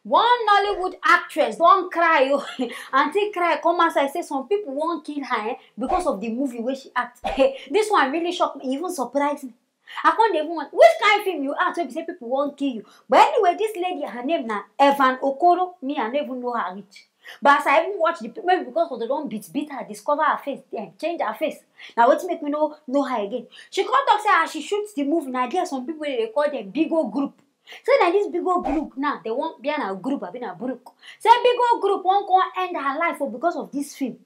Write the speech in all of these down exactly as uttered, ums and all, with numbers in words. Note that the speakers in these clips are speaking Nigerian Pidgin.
One Nollywood actress don cry o. Aunty cry come outside say some people wan kill her, eh, because of the movie wey she act. This one really shock me, e even surprise me. I come dey even wonder which kind film you act wey be say people wan kill you. But anyway, this lady, her name na Evan Okoro. Me, I no even know her reach. But as I even watch the, maybe because of the don beat beat her, discover her face, then change her face. Na wetin make me no know her again. She come talk say as she shoot the movie, na there some people dey call them big old group. Say na this big old group now, they wan be na group, abi na group. Say big old group wan come end her life o because of this film.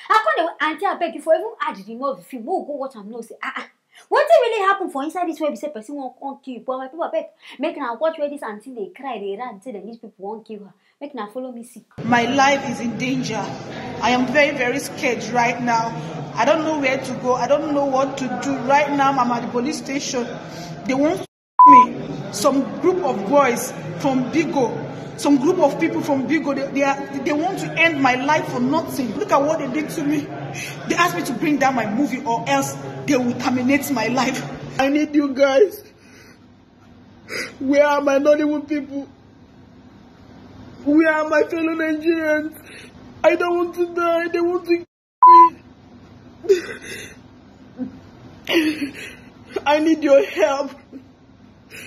I come dey, aunty, abeg, you for even add the name of the film, make we go watch am, know say, ah, ah, wetin really happen for inside this wey be say person wan come kill you? But my people, abeg, make una watch where this aunty dey cry, dey run, say dem, these people wan kill her. Make una follow me see. My life is in danger. I am very, very scared right now. I don't know where to go. I don't know what to do. Right now, I'm at the police station. They want me. Some group of boys from Bigo, some group of people from Bigo, they, they, are, they want to end my life for nothing. Look at what they did to me. They asked me to bring down my movie or else they will terminate my life. I need you guys. Where are my Nollywood people? Where are my fellow Nigerians? I don't want to die. They want to kill me. I need your help.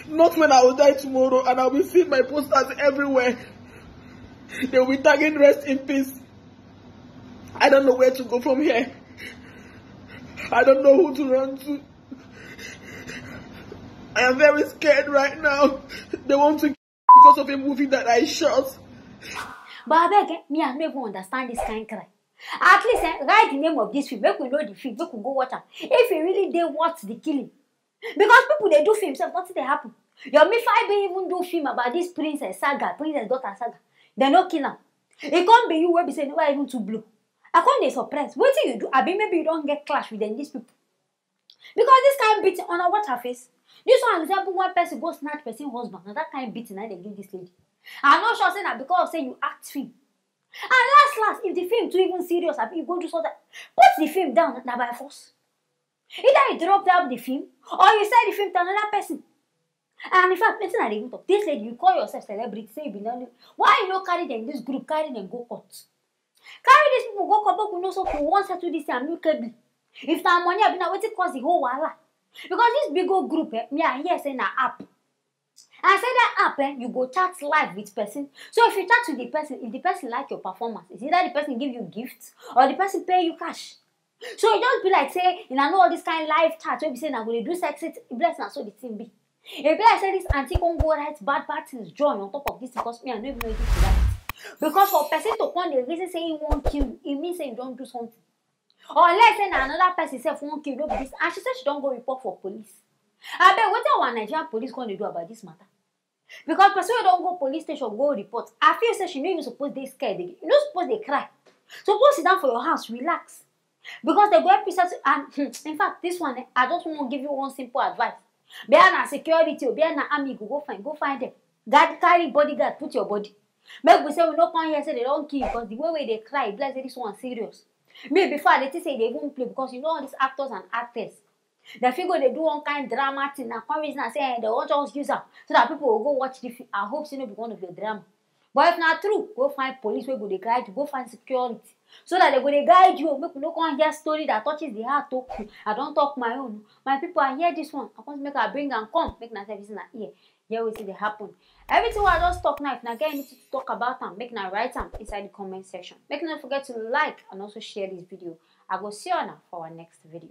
Not when I will die tomorrow and I'll be seeing my posters everywhere. They will be tagging "Rest in peace." I don't know where to go from here. I don't know who to run to. I am very scared right now. They want to kill me because of a movie that I shot. But abeg, eh, me, I no even understand this kind cry. At least, eh, write the name of this film, make we know the film, make we go watch am. If e really dey worth the killing. Because people dey do film sef, nothing dey happen. Yomi Fabiyi even do film about this princess saga, princess daughter saga. Dem no kill am. E come be you wey be say you never even too blow. I come dey surprise. Wetin you do? Abi maybe you don get clash with dem, these people. Because this kind beating, una watch her face. This one resemble when person go snatch person husband. Na that kind beating na dem give this lady. I no sure say na because of say you act film. And last last, if the film too even serious, abi you go do something, put the film down, na by force. Either you drop down the film or you sell the film to another person. And in fact, wetin I dey even talk, this lady, you call yourself celebrity, say you be Nollywood. Why you no carry dem, this group, carry dem go court? Carry these people go court, make we know so we wan settle this thing amicably. If na money, abi na wetin cause the whole wahala? Because this big old group, eh, me, I hear say na app. I say that app, eh, you go chat live with person. So if you chat with the person, if the person like your performance, it's either the person give you gift or the person pay you cash. So e just be like say una know all this kind live chat wey be say una go dey do sexy, e be like say na so the thing be. E be like say this aunty come go write bad bad things join on top of this thing, because me, I no even know wetin to write. Because for person to come dey reason say he wan kill you, e mean say you don do something. Unless say na another person sef wan kill, no be this. And she say she don go report for police. Abeg, wetin our Nigerian police come dey do about this matter? Because person wey don go police station go report, I feel say she no even suppose dey scared again. You no suppose dey cry. Suppose sit down for your house, relax. Because dem go help you settle. And, hmm, in fact, this one, eh, I just wan give you one simple advice. Be na security o, be na army, you go go find, go find dem. Guard, carry bodyguard, put your body. Make we say we no come here say dem don kill you, because the way wey you dey cry, e be like say this one serious. Me, before, I dey think say you dey even play, because you know all these actors and actors. Dem fit go dey do one kind drama thing, na come reason am say, eh, dem wan just use am so that people go go watch the film. I hope say no be one of your drama. But if na true, go find police wey go dey guide you, go find security, so that dem go dey guide you. Make we no come hear story that touches the heart o. I don talk my own. My people, I hear this one, I come make I bring am come, make una sef listen am ear, hear wetin dey happen. Everything wey I just talk now, if una get anything to talk about am, make una write am inside the comment section. Make una no forget to like and also share this video. I go see una for our next video.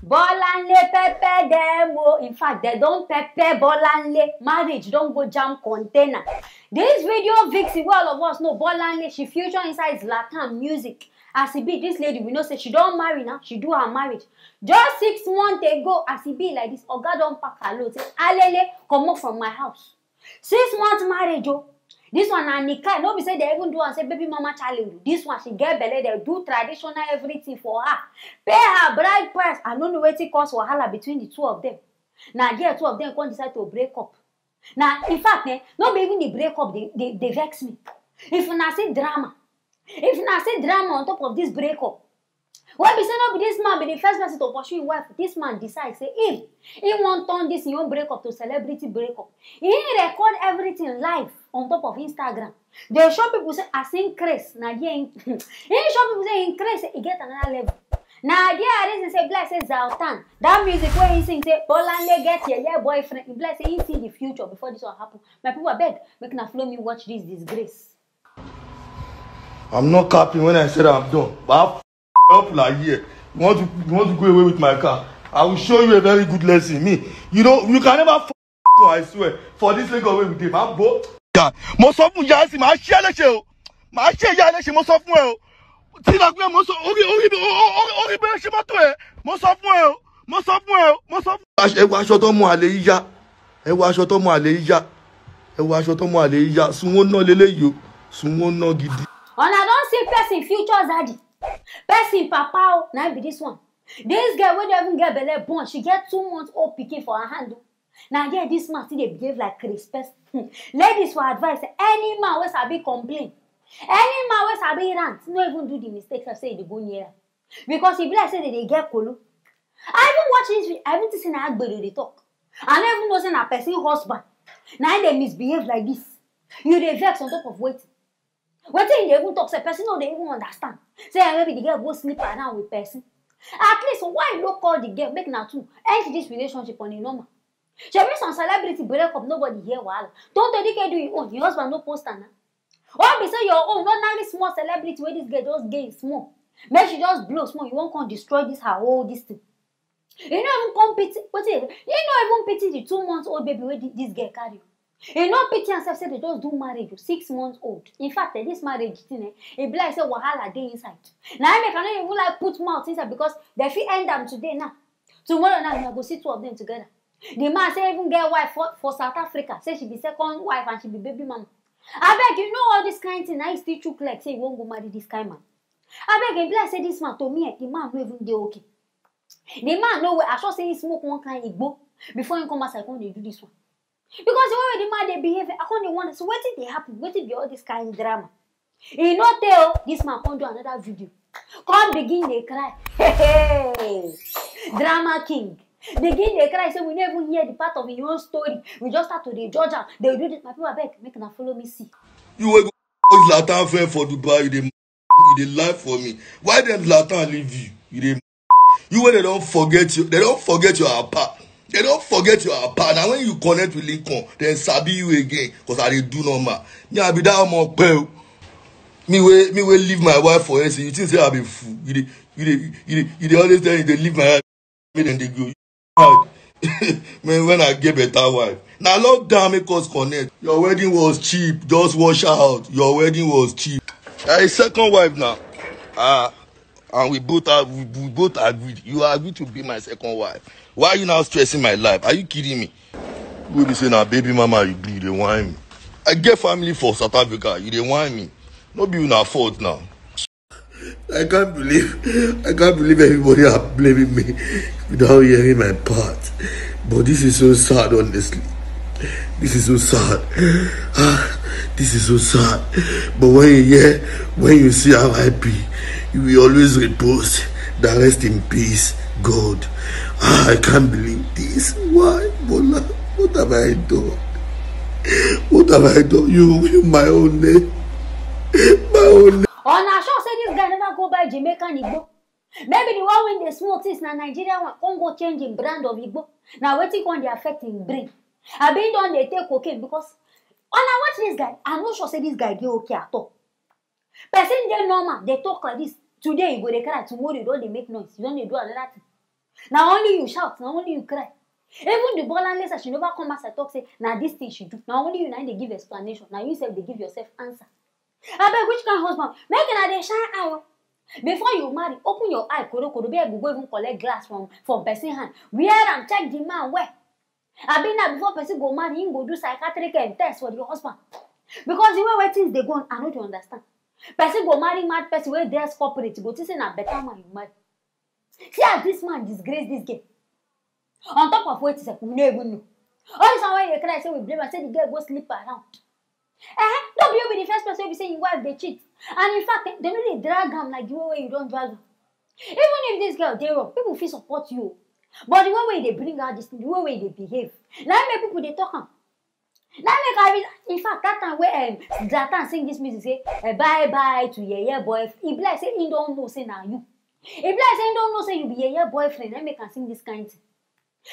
Bolanle pepper dem o. In fact, dem don pepper Bolanle. Marriage don go jam container. This video vixen wey all of us know, Bolanle, she feature inside Zlatan music. As e be, this lady, we know say she don marry now. She do her marriage. Just six months ago, as e be like this, oga don pack her load, say, "Alele, comot from my house." Six months marriage o. This one na nikah. No be say dem even do am say baby mama challenge o. This one, she get belle, dem do traditional everything for her. Pay her bride price. I no know wetin cause wahala between the two of them. Na there two of them come decide to break up. Na, in fact, eh, no be even the break up dey, dey, dey vex me. If una see drama, if una see drama on top of this break up, Why be say no be this man be the first person to pursue him wife? This man decide say him he wan turn this him own breakup to celebrity breakup. He record everything live on top of Instagram. Dey show people say as him craze na there him he show people say him craze say e get another level. Na there I reason say be like say Zlatan, that music wey he sing say Bolanle get yeye boyfriend, e be like say he see the future before this one happen. My people, abeg, make una follow me watch this disgrace. I'm not capping when I said I'm done. But I help like here. You want to you want to go away with my car? I will show you a very good lesson. Me, you know, you can never f I swear. For this Lagos wey we dey, my boy. Yeah. Mo sọ fún ìyá ẹ̀sìn, màá ṣe é léṣe o. Màá ṣe ìyá ẹ̀ léṣe, mo sọ fún ẹ o. Tí ìlà pé mo sọ orí orí orí orí bẹ́ẹ̀ ṣe mọ́tò ẹ̀. Mo sọ fún ẹ o. Mo sọ fún ẹ o. Mo sọ fún ẹ. Ẹ wo aṣọ tọmọ àlè yíyá. Ẹ wo aṣọ tọmọ àlè yíyá. Ẹ wo aṣọ tọmọ àlè yíyá. Sunwó ná leléyìí o. Sunwó ná gidi. Una don see person future daddy, person papa o, na be this one. This girl wey no even get belle born, she get two months old pikin for her hand o. Na there this man still dey behave like craze person. Ladies for advice, any man wey sabi complain, any man wey sabi rant, no even do the mistake sef say you dey go near am. Because e be like say dem dey get kolo. I even watch this video, I even think say na agbero dey talk. I no even know say na person husband na im dey misbehave like this. You dey vex on top of wetin? Wetin you dey even talk sef, person no dey even understand. Say eh, maybe the girl go sleep around with person. At least why you no call the girl make na two end this relationship on a normal? Shebi some celebrity break up, nobody hear wahala. Tonto Dike do him own, him husband no post am na. Why be say your own ordinary small celebrity wey this girl just gain small, make she just blow small, you wan come destroy this her whole this thing? You no even come pity wetin you no even pity the two months old baby wey this girl carry o. You no pity am sef say they just do marriage o, six months old. In fact eh, this marriage thing eh, e be like say wahala dey inside. Na im make I no even like put mouth inside because dem fit end am today now. Tomorrow now una go see two of them together. The man say even get wife for for South Africa, say she be second wife and she be baby mama. Abeg, you know all this kind thing, na you still chook leg say you wan go marry this kind man. Abeg, e be like say this man, to me eh, the man no even dey okay. The man no well, I sure say he smoke one kind igbo before he come outside come dey do this one. Because the way wey the man dey behave, I come dey wonder, so wetin dey happen? Wetin be all this kind drama? E no tey o, this man come do another video, come begin dey cry. Hey, drama king begin dey cry say we no even hear the part of him own story, we just start to dey judge am, dey do this. My people, abeg, make una follow me see. You wey go Zlatan friend for Dubai, you dey you dey lie for me. Why dem Zlatan leave you? You dey you wey dem don forget you, dem don forget your apa. Dem don forget your apa. Na when you connect with Lincoln, dem sabi you again. Cause I dey do normal. Me I be that omo pe o. Me wey me wey leave my wife for S A, you think say I be fool? You dey you dey you dey you dey always tell me you dey leave my wife. Make dem dey go. Hard. Man, when I get better wife. Na lockdown make us connect. Your wedding was cheap. Just wash out. Your wedding was cheap. Na a second wife now. Ah, and we both are we, we both agreed. You agreed to be my second wife. Why are you now stressing my life? Are you kidding me? You wey be say na baby mama you be, you dey whine me. I get family for South Africa. You dey whine me. No be una fault now. I can't believe I can't believe everybody are blaming me without hearing my part. But this is so sad, honestly. This is so sad. Ah, this is so sad. But when you hear, when you see R I P, you will always repost that rest in peace, God. Ah, I can't believe this. Why, Bola? What have I done? What have I done? You ruin my own name. My own name. Una sure say this guy never go buy Jamaican igbo? Maybe the one wey dey smoke since na Nigerian one come go change him brand of igbo. Na wetin come dey affect him brain? Abi him don dey take cocaine? Because una watch this guy, I no sure say this guy dey okay at all. Person dey normal dey talk like this, today you go dey cry, tomorrow you don dey make noise, you don dey do another thing. Na only you shout, na only you cry. Even the Bolanle sef, she never come outside talk say na this thing she do. Na only you na him dey give explanation. Na you sef dey give yourself answer. Abeg, which kind husband? Make una dey shine eye o. Before you marry, open your eye korokoro, be like you go even collect glass from from person hand. Wear am, check the man well. Abi na before person go marry, him go do psychiatric um, test for the husband. Because the way wey things dey go on, I no dey understand. Person go marry mad person wey dress corporate, go think say na better man you marry. See as this man disgrace this girl. On top of wetin sef, we no even know. All this one wey you dey cry say we blame am, say the girl go sleep around. Eh, no be you be the first person wey be say him wife dey cheat. And in fact, eh, dem no dey drag am like the way wey you don drag am. Even if this girl dey wrong, people fit support you. But the way wey you dey bring out this thing, the way wey you dey behave, na im make people dey talk am. Na im make I reason, in fact, that time wey um, Zlatan sing this music say, eh, "Bye bye to yeye boyfriend," e be like say he don know say na you. E be like say he don know say you be yeye boyfriend, na im make am sing this kind thing.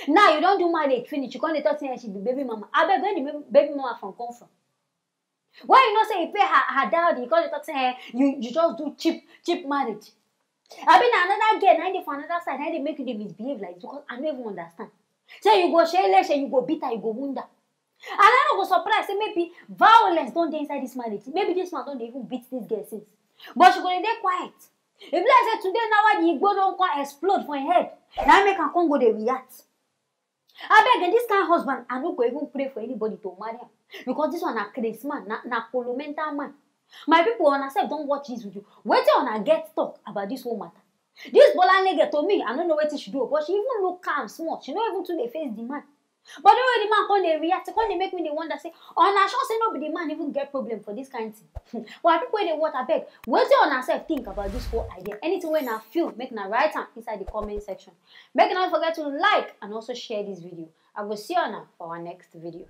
Now you don do marriage finish, you come dey talk say, eh, she be baby mama. Abeg, where the baby mama from come from? When you know say you pay her, her dowry, you come dey talk say, eh, you, you just do cheap, cheap marriage. Abi na another girl na dey for another side, na dey make you dey misbehave like this, because I no even understand. Say you go share, say you go beat her, you go wound her. And I no go surprise say maybe violence don dey inside this marriage. Maybe this man don dey even beat this girl since. But she go dey dey quiet. E be like say today now why the igbo don come explode for im head. Na im make am come go dey react. Abeg, eh, this kind husband, I no go even pray for anybody to marry am, because this one na craze man, na, na kolo mental man. My people, una sef don watch this video. Wetin una get talk about this whole matter? This Bolanle girl, to me, I no know wetin she do, but she even look calm small. She no even too dey face the man. But the way the man come dey react, e come dey make me dey wonder say, una sure say no be the man even get problem for this kind thing? But people wey dey watch, abeg, wetin una sef think about this whole idea? Anything wey una feel, make una write am inside the comment section. Make una no forget to like and also share this video. I go see una for our next video.